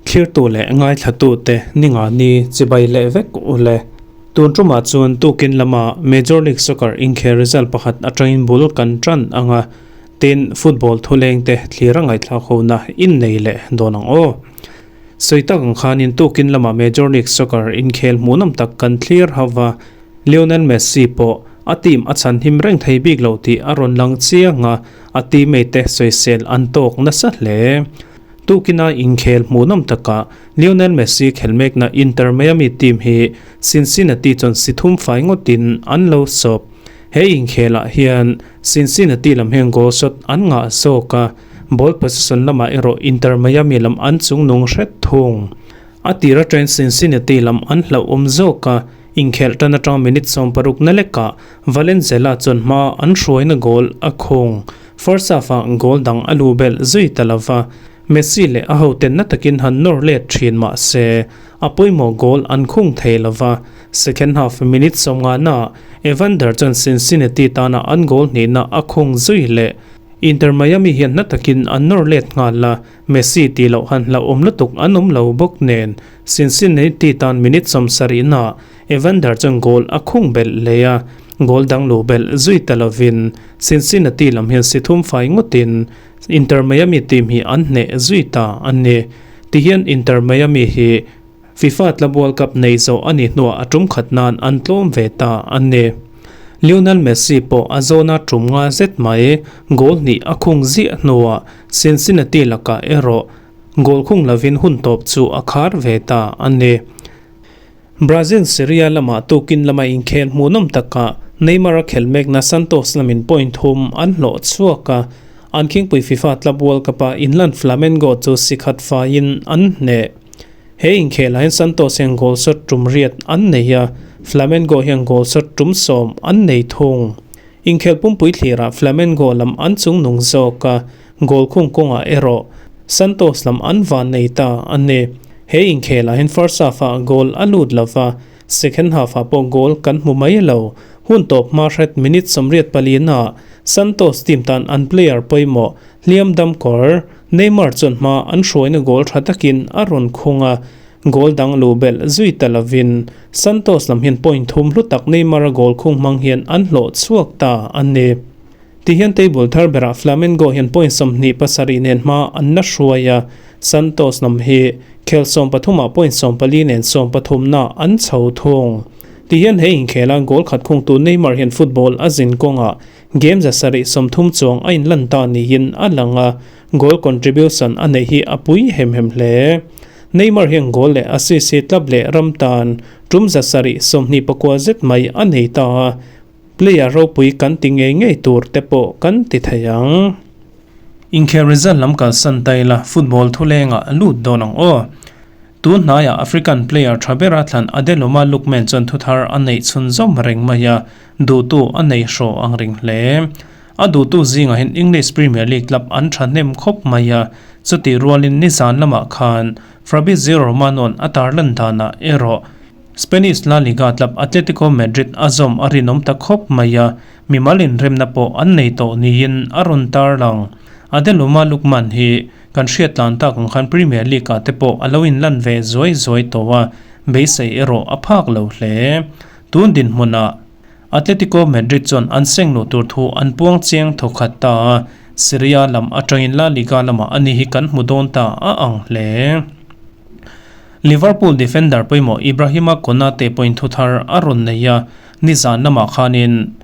Thlirtu leh ngaithlatute ninga ni chibai leh vek u le. Tun tumah chuan tukin lama Major League Soccer inkhel result pakhat atangin bul kan tan ang a, tin football thulengte thlir a ngaihthlak hona innei leh dawn ang aw. Sawi tak ang khanin tukin lama Major League Soccer inkhel hmuhnawm tak kan thlir hauh a, Lionel Messi pawh a team a chhan him reng thei bik lo tih a rawn lang chiang a, a teammate te sawisel an tawk nasa hle. Tukina inkhel hmuhnawm takah Lionel Messi khel mekna Inter Miami team hi Cincinnati chuan si thum fai ngawtin an lo sawp. He inkhelah hian Cincinnati lam hian goal shot an ngah zawk a, ball possession lamah erawh Inter Miami lam an chungnung hret thung. A tir atangin Cincinnati lam an hlauhawm zawk a, inkhelh tan atang minute 60 na lekah Valenzuela chuan hma an hruaina goal a khung. First half-ah goal dang a lu belh zui ta lo va, Messi leh a hoten na takin han nawr let thin mah se, a pawimawh goal an khung thei lo va. Second half minute 50-naah Evander chuan Cincinnati tana an goal hnihna a khung zui leh. Inter Miami hian na takin an nawr let nghal a, Messi tih loh han hlauhawm lutuk an awm lo bawk nen, Cincinnati tan minute 70-naah Evander chuan goal a khung belh leh a, goal dang luh belh zui ta lovin Cincinnati lam hian si thum fai ngawtin Inter Miami team hi an hneh zui ta a ni. Tihian Inter Miami hi FIFA Club World Cup nei zawh a nih hnuah a tum khat nan an tlawm ve ta a ni. Lionel Messi pawh a zawna tum nga zet mai goal hnih a khung ziah hnuah Cincinnati lakah erawh goal khung lovin hun tawp chu a khar ve ta a ni. Brazil Serie A lamah tukin lama inkhel hmuhnawm takah Neymar a khelh mekna Santos lamin point thum an hlawh chhuak a, an khingpui FIFA Club World Cup-a inlan Flamengo chu si khat faiin an hneh. He inkhelah hian Santos hian goal shot tum riat an nei a, Flamengo hian goal shot tum 10 an nei thung. Inkhel pumpui thlirah Flamengo lam an chungnung zawk a, goal khung kawngah erawh Santos lam an van nei ta a ni. He inkhelah hian first half-ah goal a lut lo va, second half-ah pawh goal kan hmu mai lo. Hun tawp hma hret minute 84-ah Santos team tan an player pawimawh hliam dam kawr Neymar chuan hma an hruaina goal tha takin a rawn khung a, Goal dang lu belh zui ta lovin Santos lam hian point thum hlu tak Neymar-a goal khung hmang hian an hlawh chhuak ta a ni. Tihian table thar berah Flamengo hian point 27 nen hma an la hruai a, Santos lam hi khel 13 ah point 14 nen 13 na an chho thung. Tihian he inkhela goal khat khungtu Neymar hian football a zin kawngah game 730 chuang a inlan ta niin a lang a, goal contribution a neih hi a pui hem hem hle. Neymar hian goal leh assist hi club leh ram tan tum 729 zet mai a nei ta a, player ropui kan ti ngei ngei tur te pawh kan ti thei ang. Inkhel result lam kalsan ta ila football thulengah lut dawn ang aw. Tun hnaiah African player tha bera thlan Adeloma Lookman chuan thuthar a neih chhunzawm reng mai a, duhtu a nei hraw ang ring hle. A duhtu zingah hian English Premier League club an thahnem khawp mai a, chutih rualin nizan lamah khan Fabrizio Romano-a'n a tarlan danah erawh Spanish La Liga club Atletico Madrid a zawm a rinawm ta khawp mai a, mimal inremna pawh an nei tawh niin a rawn tarlang. Adeloma Lookman hi kan hriat tlan tak ang khan Premier League-ah te pawh a lo inlan ve zuai zuai tawh a, beisei erawh a phak lo hle. Tun dinhmunah. Atletico Madrid chuan an seng luh tur thu an puang chiang thawkhat ta a, Serie A lam atangin La Liga lamah ani hi kan hmu dawn ta a ang hle. Liverpool defender pawimawh Ibrahima Konate pawhin thu thar a rawn nei a, nizan lamah khanin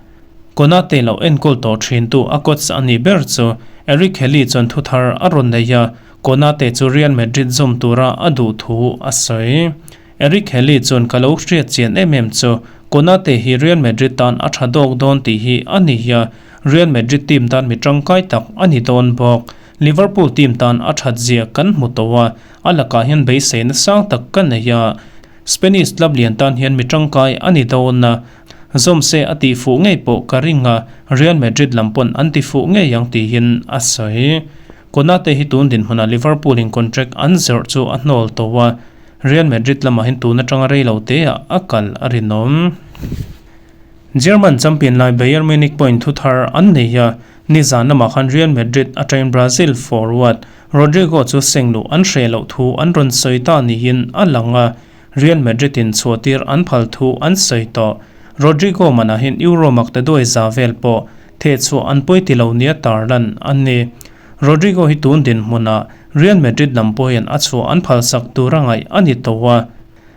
Konate lo enkawl tawh thintu a coach a nih ber chu Eric Helly chuan thu thar a rawn nei a, Konate chu Real Madrid zawm tura a duh thu a sawi. Eric Helly chuan ka lo hriat chian em em chu Konate hi Real Madrid tan a tha dawk dawn tih hi a ni a, Real Madrid team tan mi tangkai tak a ni dawn bawk. Liverpool team tan a that zia kan hmu tawh a, a lakah hian beiseina sang tak ka nei a, Spanish club lian tan hian mi tangkai a ni dawn a, zawm se a tih fuh ngei pawh ka ring a, Real Madrid lam pawn an ti fuh ngei ang tiin a sawi. Konate hi tun dinhmunah Liverpool in contract an zawrh chu a hnawl tawh a, Real Madrid lamah hian tun atanga rei lo te ah a kal a rinawm. German champion lai Bayern Munich pawhin thu thar an nei a, nizan lamah khan Real Madrid atangin Brazil forward Rodrygo chu sengluh an hreh loh thu an rawn sawi ta niin a lang a, Real Madrid in chhuahtir an phal thu an sawi tawh. Rodrygo manah hian Euro maktaduai za vel pawh thehchhuah an pawi ti lo nia tarlan a ni. Rodrygo hi tun dinhmunah Real Madrid lam pawh hian a chhuah an phalsak tur a ngaih a ni tawh a.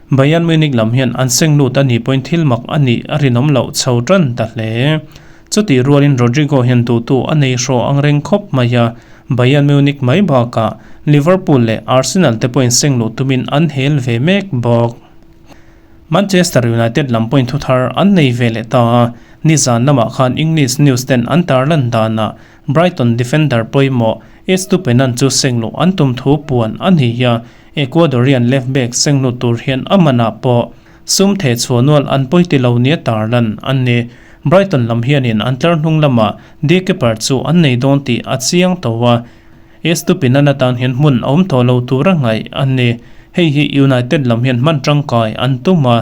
Bayern Munich lam hian an seng lut a nih pawhin thil mak a nih a rinawm loh chho tan ta hle. Chutih rualin Rodrygo hian duhtu a nei hraw ang reng khawp mai a, Bayern Munich mai bakah Liverpool leh Arsenal te pawhin seng luh tumin an hel ve mek bawk. Manchester United lam pawhin thuthar an nei ve leh ta a, nizan lamah khan English news ten an tarlan danah Brighton defender pawimawh Estupinan chu seng luh an tum thu puan a ni a, Ecuadorian left back seng lut tur hian a manah pawh sum theh chhuah nual an pawi ti lo nia tarlan an ni. Brighton lam hianin an tlar hnung lamah Diekeper chu an nei dawn tih a chiang tawh a, Estupinan atan hian hmun a awm tawh lo tura ngaih an ni. Hei hi United lam hian hman tangkai an tum a,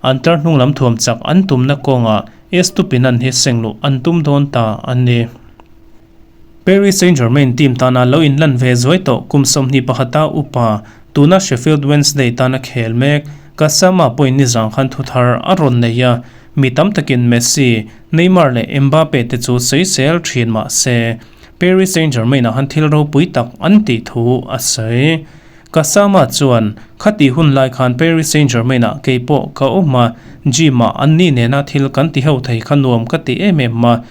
an tlar hnung lam thuam chak an tumna kawngah Estupinan hi seng luh an tum dawn ta a ni. Paris Saint-Germain team tana lo inlan ve zuai tawh kum 21 a upa, tuna Sheffield Wednesday tana khel mek, Gassama pawhin nizang khan thuthar a rawn nei a, mi tam takin Messi, Neymar leh Mbappe te chu sawisel thin mah se, Paris Saint-Germain ah han thil ropui tak an tih thu a sawi. Gassama chuan, Khati hun lai khan Paris Saint-Germain ah keipawh ka awm a, gym ah anni nena thil kan ti ho thei kha nuam ka ti em em a,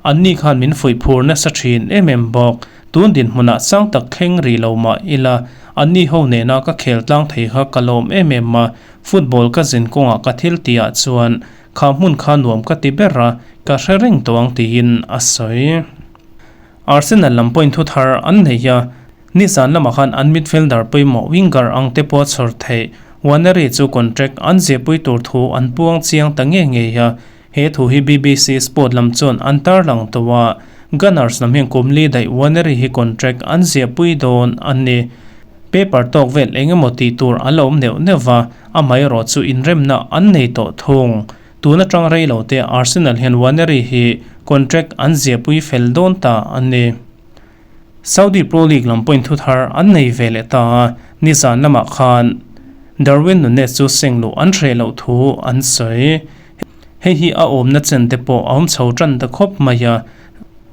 Anni khan min fuih phur nasa thin em em bawk. Tun dinhmunah sang tak thleng rih lo mah ila, anni ho nena ka khel tlang thei kha ka lawm em em a, football ka zin kawngah ka thil tihah chuan kha hmun kha nuam ka ti ber a, ka hre reng tawh ang tiin a sawi. Arsenal lam pawhin thu thar an nei a, nizan lamah khan an midfielder pawimawh winger ang te pawh a chhawr theih. Waneri chu contract an zirpui tur thu an puang chiang ta nge ngei a, He thu hi BBC Sport lam chuan an tarlang tawh a, Gunners lam hian kum li daih Waneri hi contract an ziahpui dawn a ni. Paper tawk vel eng emaw tih tur a la awm neuh neuh va, amaherawh chu inremna an nei tawh thung. Tun atang rei lo te Arsenal hian Waneri hi contract an ziahpui fel dawn ta a ni. Saudi Pro League lam pawhin thuthar an nei ve leh ta a, nizan lamah khan Darwin Nunez chu sengluh an hreh loh thu an sawi. Hei hi a awmna chen te pawh a awm chho tan ta khawp mai a,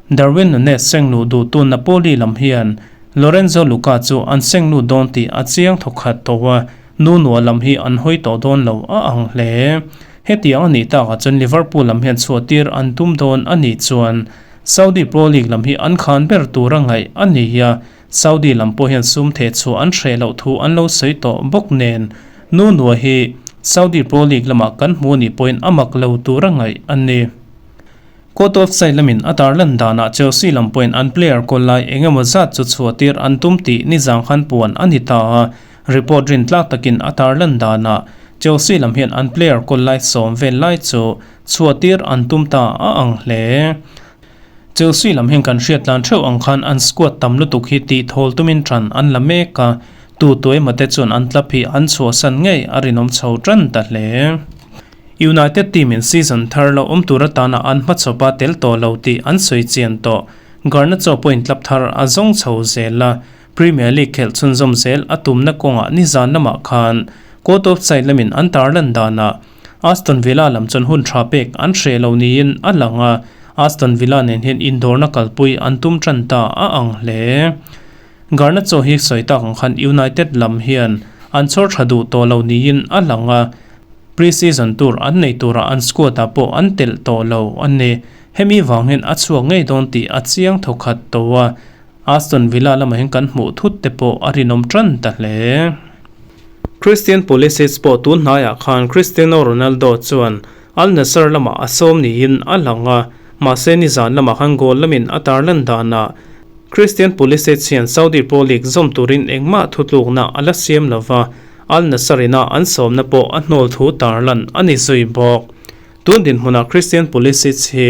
Darwin Nunez sengluh duhtu Napoli lam hian Lorenzo Lucca chu an senglut dawn tih a chiang thawkhat tawh a, Nuno-a lam hi an hawi tawh dawn lo a ang hle. Hetiang a nih takah chuan Liverpool lam hian chhuahtir an tum dawn a nih chuan Saudi Pro League lam hi an khan ber tura ngaih a ni a, Saudi lam pawh hian sum theh chhuah an hreh loh thu an lo sawi tawh bawk nen Nuno hi Saudi Pro League lamah kan hmu nih pawhin a mak lo tura ngaih a ni. Court of Side lamin a tarlan danah Chelsea lam pawhin an player kawl lai eng emaw zat chu chhuahtir an tum tih nizang khan puan a ni ta a, report rintlak takin a tarlan danah Chelsea lam hian an player kawl lai sawm vel lai chu chhuahtir an tum ta a ang hle. Chelsea lam hian kan hriat tlan theuh ang khan an squad tam lutuk hi tih thawl tumin tan an la mek a, tu tuaima te chuan an club hi an chhuahsan ngei a rinawm chho tan ta hle. United team in season thar lo awm tur atana an hmachhawpa tel tawh lo tih an sawi chian tawh. Garnacho pawhin club thar a zawng chho zel a, Premier League khelh chhunzawm zel a tumna kawngah nizan lamah khan court of side lamin an tarlan danah Aston Villa lam chuan hun tha pek an hreh lo niin a lang a, Aston Villa nen hian indawrna kalpui an tum tan ta a ang hle. Garnacho hi sawi tak ang khan United lam hian an chhawr tha duh tawh lo niin a lang a, pre-season tur an nei turah an squad ah pawh an telh tawh lo a ni. Hemi vang hian a chhuak ngei dawn tih a chiang thawkhat tawh a, Aston Villa lamah hian kan hmuh thut te pawh a rinawm tan ta hle. Christian Pulisic pawh tun hnaiah khan Cristiano Ronaldo chuan Al Nassr lamah a sawm niin a lang a, mahse nizan lamah khan goal lamin a tarlan danah Christian Pulisic hian Saudi Pro League zawm turin engmah thutlukna a la siam lo va, Al Nassr ina an sawmna pawh a hnawl thu tarlan a ni zui bawk. Tun dinhmunah Christian Pulisic hi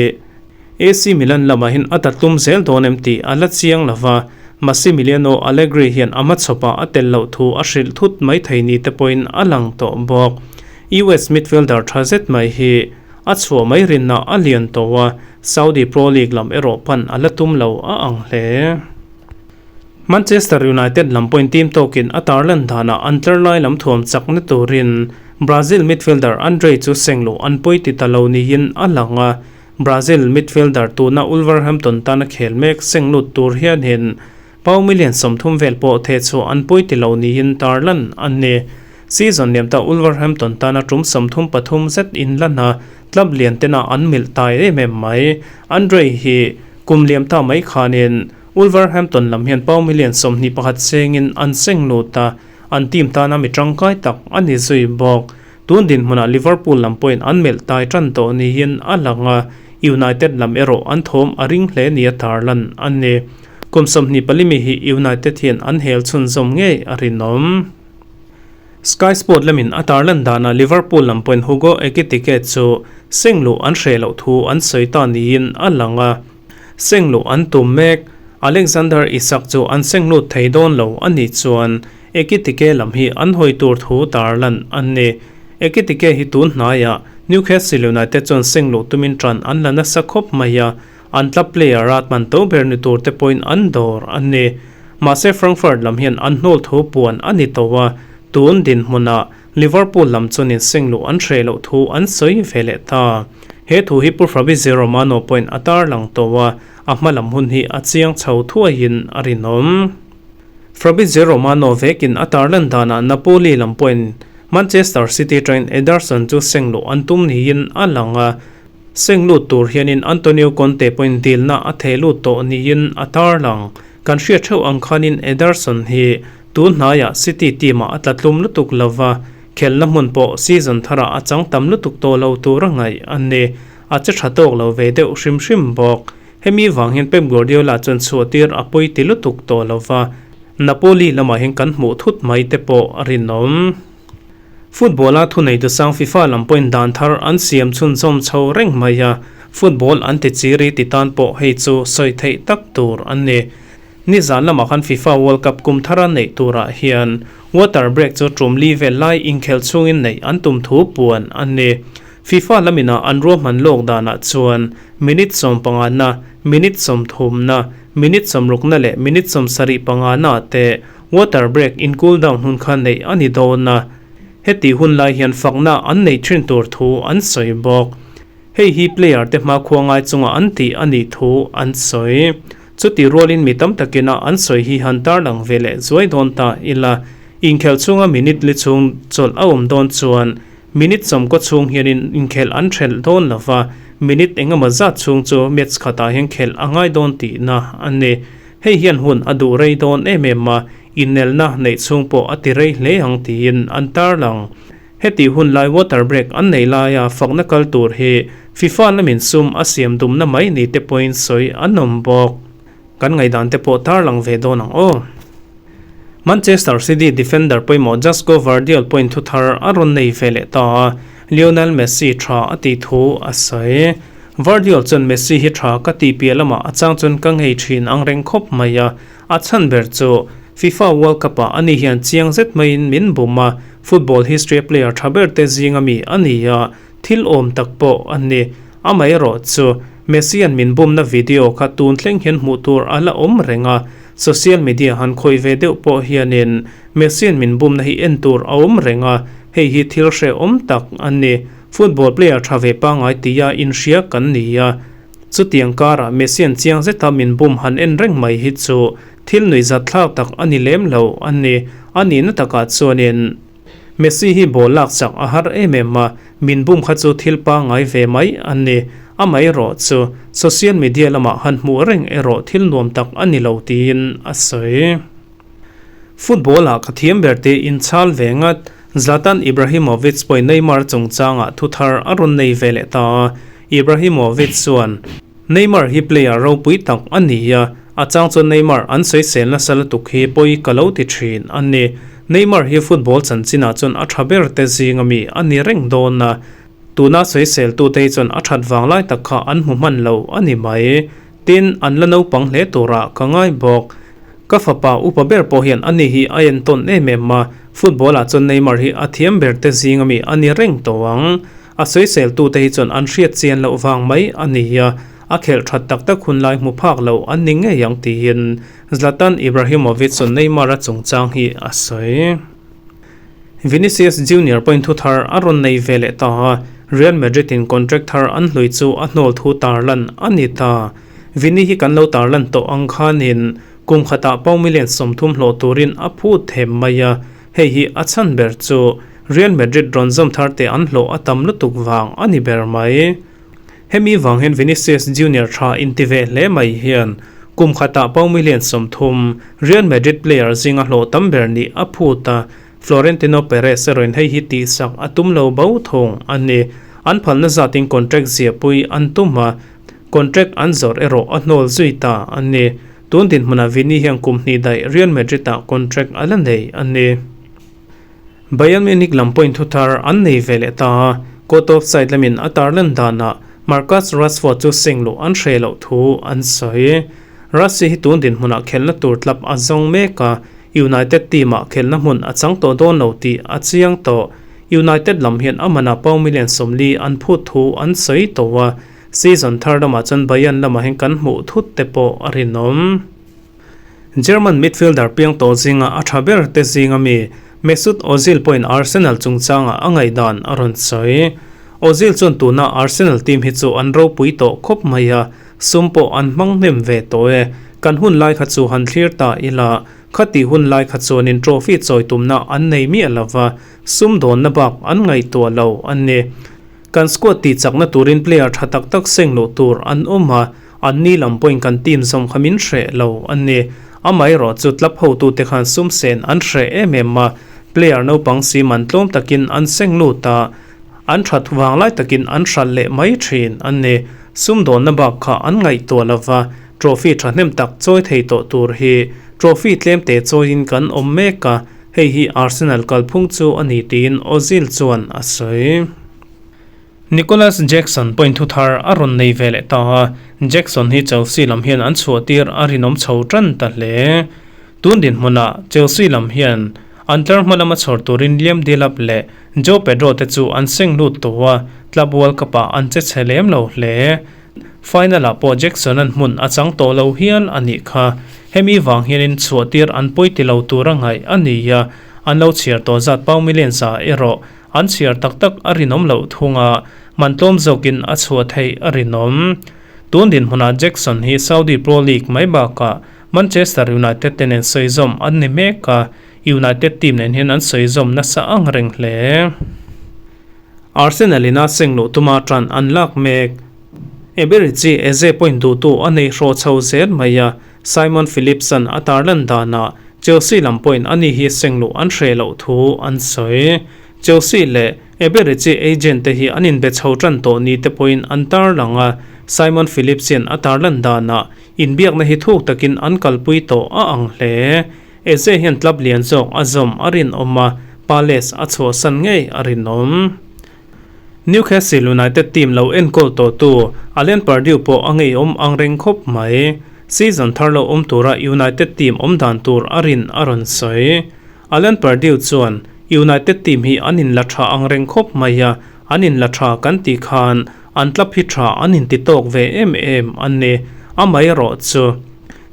AC Milan lamah hian a tatlum zel dawn em tih a la chiang lo va, Massimiliano Allegri hian a hmachhawpah a tel loh thu a hrilh thut mai thei ni te pawhin a lang tawh bawk. US midfielder tha zet mai hi a chhuah mai rinna a lian tawh a, Saudi Pro League lam erawh pan a la tum lo a ang hle. Manchester United lam pawhin team tawkin a tarlan danah an tlar lai lam thuam chakna turin Brazil midfielder Andre chu sengluh an pawi ti ta lo niin a lang a, Brazil midfielder tuna Wolverhampton tana khel mek senglut tur hianin Pau million 30 vel pawh theh chhuah an pawi ti lo niin tarlan an ni. Season liam ta Wolverhampton tana tum 33 zet inlan a, club lian tena an milh tai em em mai. Andre hi kum liam ta mai khanin Wolverhampton lam hian pau million 21 chengin an seng lut a, an team tana mi tangkai tak a ni zui bawk. Tun dinhmunah Liverpool lam pawhin an melh tai tan tawh niin a lang a, United lam erawh an thawm a ring hle nia tarlan a ni. Kum 24 mi hi United hian an hel chhunzawm ngei a rinawm. Sky Sport lamin a tarlan danah Liverpool lam pawhin Hugo Ekitike chu sengluh an hreh loh thu an sawi ta niin a lang a. Sengluh an tum mek. Alexander Isak chu an senglut thei dawn lo a nih chuan Ekitike lam hi an hawi tur thu tarlan an ni. Ekitike hi tun hnaiah Newcastle United chuan sengluh tumin tan an la nasa khawp mai a, an club player a man to ber ni tur te pawhin an dawr an ni. Mahse Frankfurt lam hian an hnawl thu puan a ni tawh a, tun dinhmunah Liverpool lam chuanin sengluh an hreh loh thu an sawi ve leh ta. He thu hi Pu Fabrizio Romano pawhin a tarlang tawh a, a hma lam hun hi a chiang chho thuaiin a rinawm. Fabrizio Romano vekin a tarlan danah Napoli lam pawhin Manchester City atangin Ederson chu sengluh an tum niin a lang a, Seng lut tur hianin Antonio Conte pawhin dilna a theh lut tawh niin a tarlang. Kan hriat theuh ang khanin Ederson hi tun hnaiah City team-ah a tla tlum lutuk lova, khelna hmun pawh season tharah a chang tam lutuk tawh lo tur a ngaih a ni. A che tha tawk lo ve deuh hrim hrim bawk. Hemi vang hian Pep Guardiola chuan chhuahtir a pawi ti lutuk tawh lova, Napoli lamah hian kan hmuh thut mai te pawh a rinawm. Football-a thuneitu sang FIFA lam pawhin dan thar an siam chhunzawm chho reng mai a, football an ti chiri ti tan pawh hei chu sawi theih tak tur an ni. Nizan lamah khan FIFA World Cup kum thara neih turah hian water break chu tum li vel lai inkhel chhungin neih an tum thu puan an ni. FIFA lamina an ruahman lawk danah chuan minute 15na, minute 30na, minute 60na leh minute 75na te Water break in cool down hun kha neih a ni dawn a, heti hun lai hian fakna an nei thin tur thu an sawi bawk. Hei hi player te hmakhua ngai chunga an tih a nih thu an sawi. Chuti rualin mi tam takina an sawi hi han tarlang ve leh zuai dawn ta ila, inkhelh chhunga minute li chhung chawlh a awm dawn chuan minute 90 chhung hianin inkhelh an thelh dawn lova, minute engemaw zat chhung chu match khatah hian khelh a ngai dawn tihna a ni. Hei hian hun a duh rei dawn em em a, inelna neih chhung pawh a ti rei hle ang tiin an tarlang. Heti hun lai water break an nei laia fakna kal tur hi FIFA lamin sum a siam dumna mai ni te pawhin sawi an awm bawk. Kan ngaihdan te pawh tarlang ve dawn ang aw. Manchester City defender pawimawh Josko Gvardiol pawhin thu thar a rawn nei ve leh ta a, Lionel Messi tha a tih thu a sawi. Gvardiol chuan Messi hi tha ka tih piah lamah a chang chuan ka ngei thin ang reng khawp mai a, a chhan ber chu FIFA World Cup ah ani hian chiang zet maiin min bum a, football history a player tha ber te zinga mi a ni a, thil awm tak pawh a ni. Amaherawh chu Messi-a'n min bumna video kha tun thleng hian hmuh tur a la awm reng a, social media han khawih ve deuh pawh hianin Messi-a'n min bumna hi en tur a awm reng a, hei hi thil hrehawm tak a ni. Football player tha ve pangngai tia inhria kan ni a, chutiang karah Messi-a'n chiang zeta min bum han en reng mai hi chu thil nuihzat thlak tak a ni lem lo a ni. A nihna takah chuanin Messi hi ball lak chak a har em em a, min bum kha chu thil pangngai ve mai a ni. Amaherawh chu social media lamah han hmuh reng erawh thil nuam tak a ni lo tiin a sawi. Football-ah ka thiam ber te inchhal ve ngat. Zlatan Ibrahimovic pawhin Neymar chungchangah thu thar a rawn nei ve leh ta a, Ibrahimovic chuan, Neymar hi player ropui tak a ni a, a chang chuan Neymar an sawisel nasa lutuk hi pawi ka lo ti thin a ni. Neymar hi football chanchinah chuan a tha ber te zinga mi a ni reng dawn a, tuna sawiseltute hi chuan a that vang lai tak kha an hmu hman lo a ni mai. Tin, an la naupang hle turah ka ngai bawk. Ka fapa upa ber pawh hian ani hi a entawn em em a, football ah chuan Neymar hi a thiam ber te zing ami a ni reng tawh ang. A sawiseltute hi chuan an hriat chian loh vang mai a ni a, a khelh that tak tak hun lai hmu phak lo an ni ngei ang tiin Zlatan Ibrahimovic chuan Neymar-a chungchang hi a sawi. Vinicius Junior pawhin thu thar a rawn nei ve leh ta a, Real Madrid in contract thar an hlui chu a hnawl thu tarlan a ni ta. Vini hi kan lo tarlan tawh ang khanin kum khatah pau million 30 hlawh turin a phut them mai a, hei hi a chhan ber chu Real Madrid rawn zawm thar te an hlawh a tam lutuk vang a ni ber mai. Hemi vang hian Vinicius Junior tha inti ve hle mai hian kum khatah pau million 30 Real Madrid player zinga hlawh tam ber nih a phut a, Florentino Perez erawhin hei hi tihsak a tum lo bo thung a ni. An phalna zatin contract ziahpui an tum a, contract an zawrh erawh a hnawl zui ta a ni. Tun dinhmunah Vini hian kum hnih daih Real Madrid-ah contract a la nei a ni. Bayern Munich lam pawhin thuthar an nei ve leh ta a, court of side lamin a tarlan danah Marcus Rashford chu seng luh an hre loh thu an sawi. Rassi hi tun dinhmunah khelhna tur tlap a zawng mek a, United team-ah khelhna hmun a chang tawh dawn lo tih a chiang tawh. United lam hian a manah pau million 40 an phut thu an sawi tawh a, season thar lamah chuan Bayern lamah hian kan hmuh thut te pawh a rinawm. German midfielder piang tawh zinga a tha ber te zinga mi Mesut Ozil pawhin Arsenal chungchangah a ngaihdan a rawn sawi. Ozil chuan tuna Arsenal team hi chu an ropui tawh khawp mai a, sum pawh an hmang hnem ve tawh e. Kan hun lai kha chu han thlir ta ila, khati hun lai kha chuanin trophy chawi tumna an nei miah lova, sum dawnna bak an ngaihtuah lo a ni. Kan squad tih chakna turin player tha tak tak seng loh tur an awm a, an ni lam pawhin kan team zawm kha min hreh lo a ni. Amaherawh chu club hotute khan sum sen an hreh em em a, player naupang si man tlawm takin an seng lut a, an that vang lai takin an hralh leh mai thin a ni. Sum dawnna bak kha an ngaihtuah lo va, trophy thahnem tak chawi thei tawh tur hi trophy tlem te chawiin kan awm mek a, Hei hi Arsenal kalphung chu a ni tiin Ozil chuan a sawi. Nicolas Jackson pawhin thu thar a rawn nei ve leh ta a, Jackson hi Chelsea lam hian an chhuah tir a rinawm chho tan ta hle. Tun dinhmunah Chelsea lam hian an tlar hma lama chhawr turin Liam Delap leh Joao Pedro te chu an seng lut tawh a, Club World Cup-ah an che chhe lem lo hle. Final-ah pawh Jackson-a'n hmun a chang tawh lo hial a nih kha. Hemi vang hianin chhuahtir an pawi ti lo tur a ngaih a ni a, an lo chhiar tawh zat pau million za erawh an chhiar tak tak a rinawm loh thung a, man tlawm zawkin a chhuah theih a rinawm. Tun dinhmunah Jackson hi Saudi Pro League mai bakah Manchester United te nen sawizawm an ni mek a, United team nen hian an sawizawm nasa ang reng hle. Arsenal in a seng luh tuma tan an lak mek. Eberechi Eze pawhin duhtu a nei hraw chho zel mai a, Simon Phillips-a'n a tarlan danah Chelsea lam pawhin ani hi seng luh an hreh loh thu an sawi. Chelsea leh Eberechi agent te hi an inbe chho tan tawh ni te pawhin an tarlang a, Simon Phillips hian a tarlan danah inbiakna hi thuk takin an kalpui tawh a ang hle. Eze hian club lian zawk a zawm a rinawm a, Palace a chhuahsan ngei a rinawm. Newcastle United team lo enkawl tawhtu Alan Pardew pawh a ngeiawm ang reng khawp mai. Season thar lo awm tura United team awm dan tur a rin a rawn sawi. Alan Pardew chuan, United team hi an inla tha ang reng khawp mai a, an inla tha kan tih khan an club hi tha an inti tawk ve em em a ni. Amaherawh chu.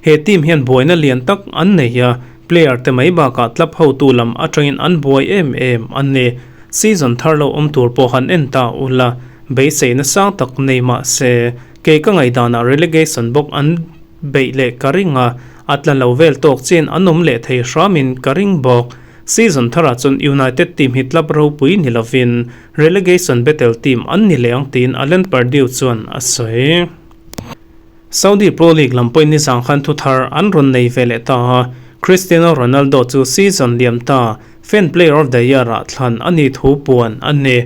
He team hian buaina lian tak an nei a, player te mai bakah club hotu lam atangin an buai em em a ni. Season thar lo awm tur pawh han en ta ula, beiseina sang tak nei mah se, kei ka ngaihdanah relegation bawk an beih leh ka ring a, a tla lo vel tawk chin an awm leh thei hramin ka ring bawk. Season tharah chuan United team hi club ropui ni lovin relegation battle team an ni leh ang tiin Alan Pardew chuan a sawi. Saudi Pro League lam pawhin nizang khan thu thar an rawn nei ve leh ta a, Cristiano Ronaldo chu season liam ta Fan Player of the Year-ah thlan a ni thu puan a ni.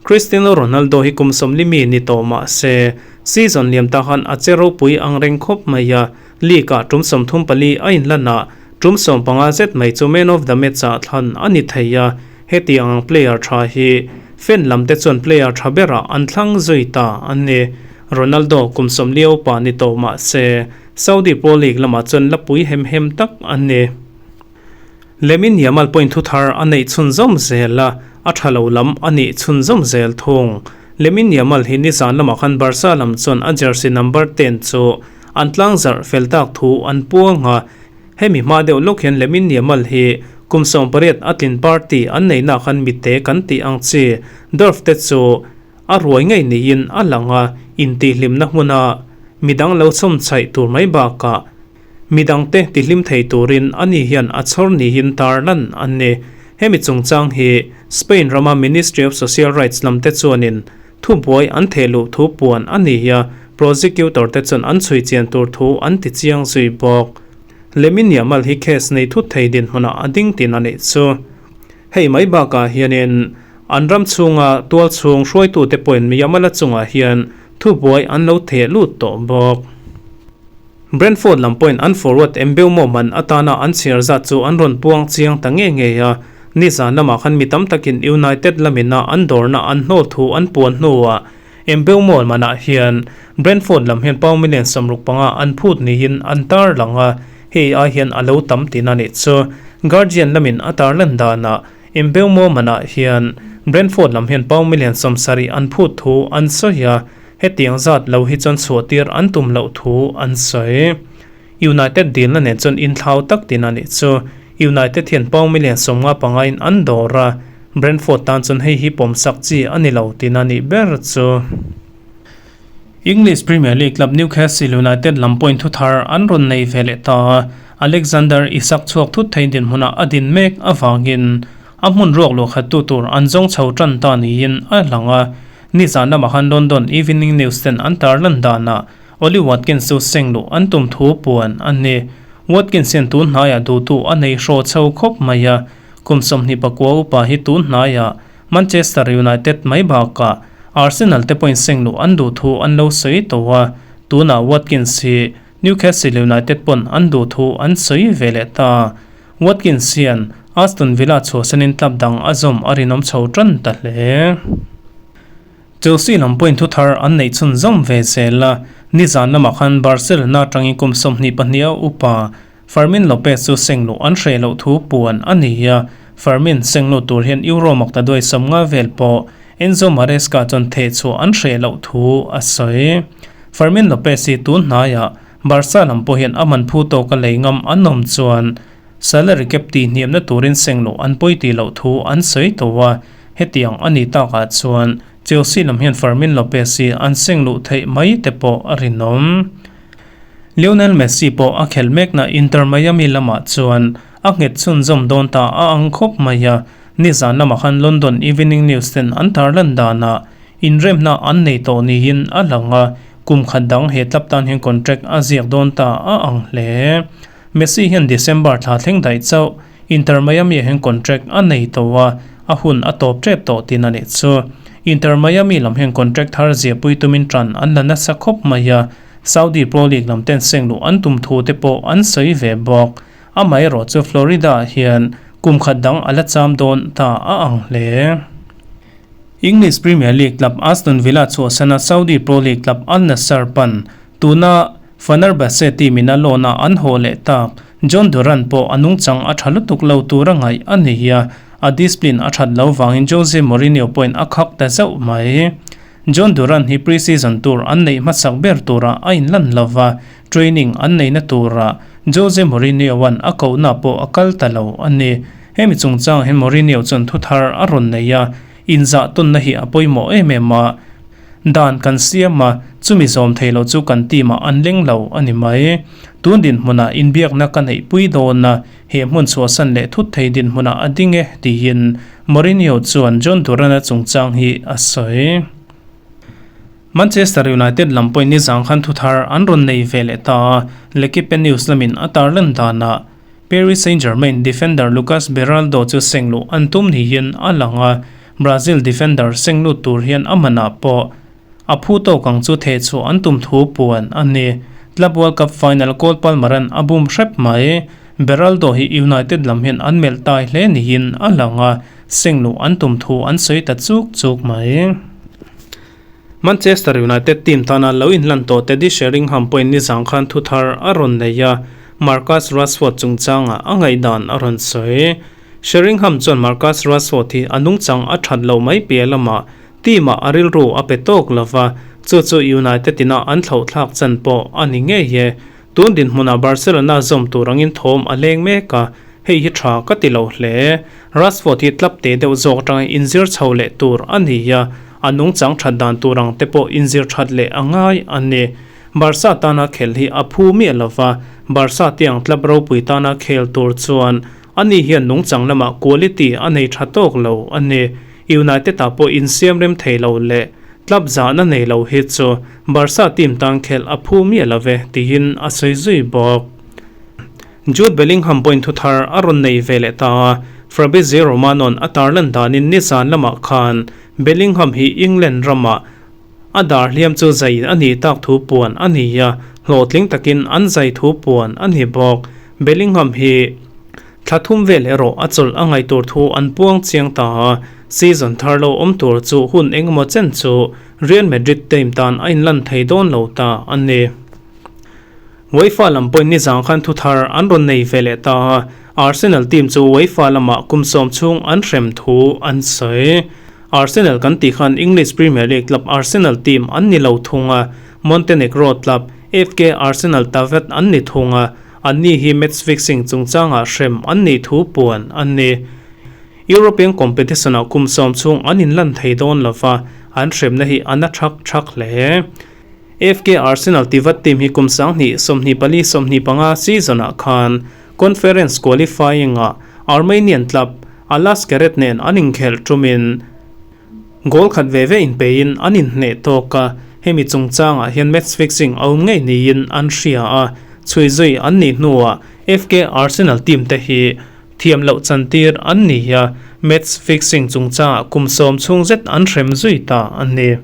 Cristiano Ronaldo hi kum 40 mi ni tawh mah se, season liam ta khan a che ropui ang reng khawp mai a, league-ah tum 34 a inlan a, tum 15 zet mai chu Man of the Match-ah thlan a ni thei a, hetiang ang player tha hi fan lam te chuan player tha berah an thlang zui ta a ni. Ronaldo kum 40 upa ni tawh mah se, Saudi Pro League lamah chuan la pui hem hem tak a ni. Lamine Yamal pawhin thu thar a neih chhunzawm zel a, a tha lo lam a nih chhunzawm zel thung. Lamine Yamal hi nizan lamah khan Barca lam chuan a jersey number 10 chu an tlangzarh fel tak thu an puang a. Hemi hma deuh lawk hian Lamine Yamal hi kum 18 a tlin party an neihna khan mite kan tih ang chi Dorf te chu a ruai ngei niin a lang a, intihhlimna hmuna midang lo chhawm chhaih tur mai bakah midangte tihlim thei turin ani hian a chhawr niin tarlan an ni. Hemi chungchang hi Spain rama Ministry of Social Rights lamte chuanin thubuai an theh luh thu puan a ni a, prosecutor te chuan an chhui chian tur thu an ti chiang zui bawk. Lamine Yamal hi case nei thut thei dinhmunah a ding tin a nih chu. Hei mai bakah hianin an ram chhunga tual chhung hruaitute pawhin Yamal-a chungah hian thubuai an lo theh lut tawh bawk. Brentford lam pawhin an forward Mbeumo man atana an chhiar zat chu an rawn puang chiang ta ngei ngei a, nizan lamah khan mi tam takin United lamina an dawrna an hnawl thu an puan hnuah Mbeumo manah hian Brentford lam hian pound million 65 an phut niin an tarlang a, hei ai hian a lo tam tin a nih chu. Guardian lamin a tarlan danah Mbeumo manah hian Brentford lam hian pound million 70 an phut thu an sawi a, Hetiang zat lo hi chuan chhuahtir an tum loh thu an sawi. United dilna nen chuan inthlau tak tin a nih chu. United hian pound million 55 in an dawr a, Brentford tan chuan hei hi pawmsak chi a ni lo tin a nih ber chu. English Premier League club Newcastle United lam pawhin thu thar an rawn nei ve leh ta a, Alexander Isak chhuak thut thei dinhmunah a din mek avangin a hmun ruak luah khattu tur an zawng chho tan ta niin a lang a. Nizan lamah khan London Evening News ten an tarlan danah Ollie Watkins chu seng luh an tum thu puan a ni. Watkins hian tun hnaiah duhtu a nei hraw chho khawp mai a, kum 29 upa hi tun hnaiah Manchester United mai bakah Arsenal te pawhin seng luh an duh thu an lo sawi tawh a, tunah Watkins hi Newcastle United pawn an duh thu an sawi ve leh ta. Watkins hian Aston Villa chhuahsanin club dang a zawm a rinawm chho tan ta hle. Chelsea lam pawhin thu thar an neih chhun zawm ve zel a, nizan lamah khan Barcelona atangin kum 22 a upa Fermin Lopez chu seng luh an hreh loh thu puan a ni a, Fermin seng lut tur hian Euro makta duai 50 vel pawh Enzo Maresca chuan theh chhuah an hreh loh thu a sawi. Fermin Lopez hi tun hnaiah Barca lam pawh hian a man phu tawka lei ngam an awm chuan salary cap tih hniamna turin seng loh an pawi tih loh thu an sawi tawh a, hetiang a ni takah chuan Chelsea lam hian Fermin Lopez hi an seng luh theih mai te pawh a rinawm. Lionel Messi pawh a khelh mekna Inter Miami lamah chuan a nghet chhunzawm dawn ta a ang khawp mai a, nizan lamah khan London Evening News ten an tarlan danah Inremna an nei tawh niin a lang a, kum khat dang he club tan hian contract a ziak dawn ta a ang hle. Messi hian December thla thleng daih chauh Inter Miami ah hian contract a nei tawh a, a hun a tawp tep tawh tin a nih chu. Inter Miami lam hian contract thar ziahpui tumin tan an la nasa khawp mai a, Saudi Pro League lam ten seng luh an tum thu te pawh an sawi ve bawk. Amaherawh chu Florida ah hian kum khat dang a la cham dawn ta a ang hle. English Premier League club Aston Villa chhuahsana Saudi Pro League club Al Nassr pan tuna Fenerbahce team in a loan a an haw leh tak. Jhon Duran pawh a nungchang a tha lutuk lo tur a ngaih a ni a, a discipline a that lo vangin Jose Mourinho pawhin a khak ta zauh mai. Jhon Duran hi pre-season tur an neih hmasak ber turah a inlan lova, training an neihna turah Jose Mourinho-a'n a kohna pawh a kal ta lo a ni. Hemi chungchang hian Mourinho chuan thu thar a rawn nei a, inzah tawnna hi a pawimawh em em a, dan kan siam a, chumi zawm thei lo chu kan team ah an leng lo a ni mai. Tun dinhmunah inbiakna ka neihpui dawn a, he hmun chhuahsan leh thut thei dinhmunah a ding e, tiin Mourinho chuan Jhon Duran-a chungchang hi a sawi. Manchester United lam pawhin nizang khan thu thar an rawn nei ve leh ta a, L'Equipe News lamin a tarlan danah Paris Saint-Germain defender Lucas Beraldo chu seng luh an tum niin a lang a, Brazil defender seng lut tur hian a manah pawh a phu tawk ang chu theh chhuah an tum thu puan a ni. Club World Cup final Cole Palmer-a'n a bum hrep mai. Beraldo hi United lam hian an melh tai hle niin a lang a, seng luh an tum thu an sawi ta chuk chuk mai. Manchester United team tana lo inhlan tawh Teddy Sheringham pawhin nizang khan thu thar a rawn nei a, Marcus Rashford chungchangah a ngaihdan a rawn sawi. Sheringham chuan Marcus Rashford hi a nungchang a that lo mai piah lamah Team ah a rilru a pe tawk lova, chu chu United ina an thlauhthlak chan pawh a ni ngei e. Tun dinhmunah Barcelona zawm tur angin thawm a leng mek a, hei hi tha ka ti lo hle. Rashford hi club te deuh zawk atanga inzir chho leh tur a ni a, a nungchang that dan tur ang te pawh inzir that leh a ngai a ni. Barca tana khel hi a phu miah lova, Barca tiang club ropui tana khel tur chuan ani hian nungchang lamah quality a nei tha tawk lo a ni. United ah pawh insiam rem thei lo leh club zahna nei lo hi chu Barca team tan khelh a phu miah lo ve tiin a sawi zui bawk. Jude Bellingham pawhin thu thar a rawn nei ve leh ta a, Fabrizio Romano-a'n a tarlan danin nizan lamah khan Bellingham hi England ramah a dar hliam chu zai a nih tak thu puan a ni a, hlawhtling takin an zai thu puan a ni bawk. Bellingham hi. Thla thum vel erawh a chawlh a ngaih tur thu an puang chiang ta a, season thar lo awm tur chu hun engemaw chen chu Real Madrid team tan a inlan thei dawn lo ta a ni. UEFA lam pawhin nizang khan thu thar an rawn nei ve leh ta a, Arsenal team chu UEFA lamah kum sawm chhung an hrem thu an sawi. Arsenal kan tih khan English Premier League club Arsenal team an ni lo thung a, Montenegro club FK Arsenal Tavet an ni thung a, Anni hi match fixing chungchangah hrem an nih thu puan an ni. European competition-ah kum sawm chhung an inlan thei dawn lova, an hremna hi a na thak thak hle. FK Arsenal tivat team hi kum 20 24 25 season-ah khan Conference qualifying-ah Armenian club Alaskeret nen an inkhelh tumin goal khat ve ve inpeiin an inhneh tawk a, hemi chungchangah hian match fixing a awm ngei niin an hria a. Chhui zui an nih hnuah FK Arsenal team te hi thiam loh chantir an ni a, match fixing chungchangah kum sawm chhung zet an hrem zui ta a ni.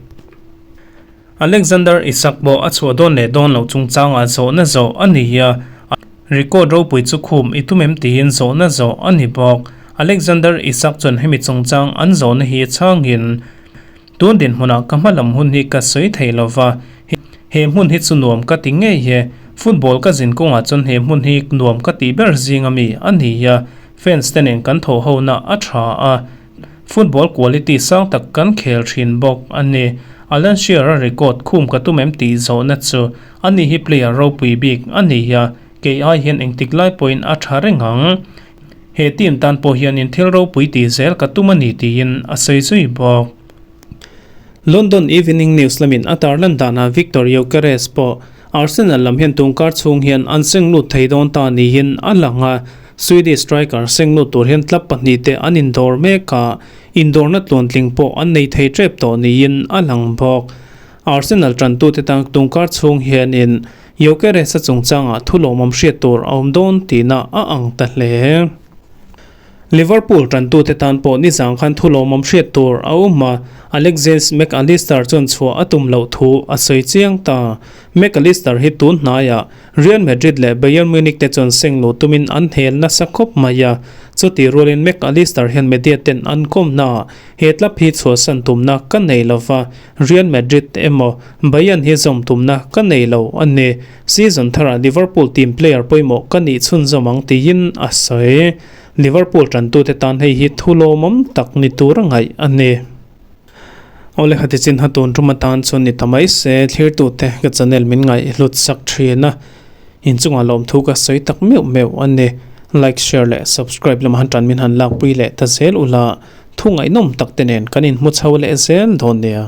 Alexander Isak pawh a chhuah dawn leh dawn loh chungchangah zawhna zawh a ni a, record ropui chu khum i tum em tiin zawhna zawh a ni bawk. Alexander Isak chuan hemi chungchang an zawhna hi chhangin, Tun dinhmunah ka hma lam hun hi ka sawi thei lo va, he hmun hi chu nuam ka ti ngei he. Football ka zin kawngah chuan he hmun hi nuam ka tih ber zing a mi a ni a, fans te nen kan thawh ho na a tha a, football quality sang tak kan khel thin bawk a ni. Alan Shearer record khum ka tum em tih zawhna chu ani hi player ropui bik a ni a, kei ai hian engtik lai pawhin a tha reng ang. He team tan pawh hianin thil ropui tih zel ka tum a ni tiin a sawi zui bawk. London Evening News lamin a tarlan danah Viktor Gyokeres pawh Arsenal lam hian tungkar chhung hian an seng lut thei dawn ta niin a lang a, Swedish striker seng lut tur hian club pahnihte an indawr mek a, indawrna tluantling pawh an nei thei tep tawh niin a lang bawk. Arsenal tantute tan tungkar chhung hianin Gyokeres-a chungchangah thu lawmawm hriat tur a awm dawn tihna a ang ta hle. Liverpool tantute tan pawh nizang khan thu lawmawm hriat tur a awm a, Alexis Mac Allister chuan chhuah a tum loh thu a sawi chiang ta. Mac Allister hi tun hnaiah Real Madrid leh Bayern Munich te chuan seng luh tumin an hel nasa khawp mai a, chutih rualin Mac Allister hian media ten an kawmnaah he club hi chhuahsan tumna ka nei lova, Real Madrid emaw Bayern hi zawm tumna ka nei lo a ni. Season tharah Liverpool team player pawimawh ka nih chhunzawm ang tiin a sawi. Liverpool tantute tan hei hi thu lawmawm tak ni tur a ngaih a ni. Awle khati chin ha tun tum atan chuan ni ta mai se, thlirtute ka channel min ngaih hlut sak thin a, inchungah lawmthu ka sawi tak meuh meuh a ni. Like, share leh subscribe lamah han tan min han lakpui leh ta zel ula, Thu ngaihnawm tak te nen kan inhmu chho leh zel dawn nia.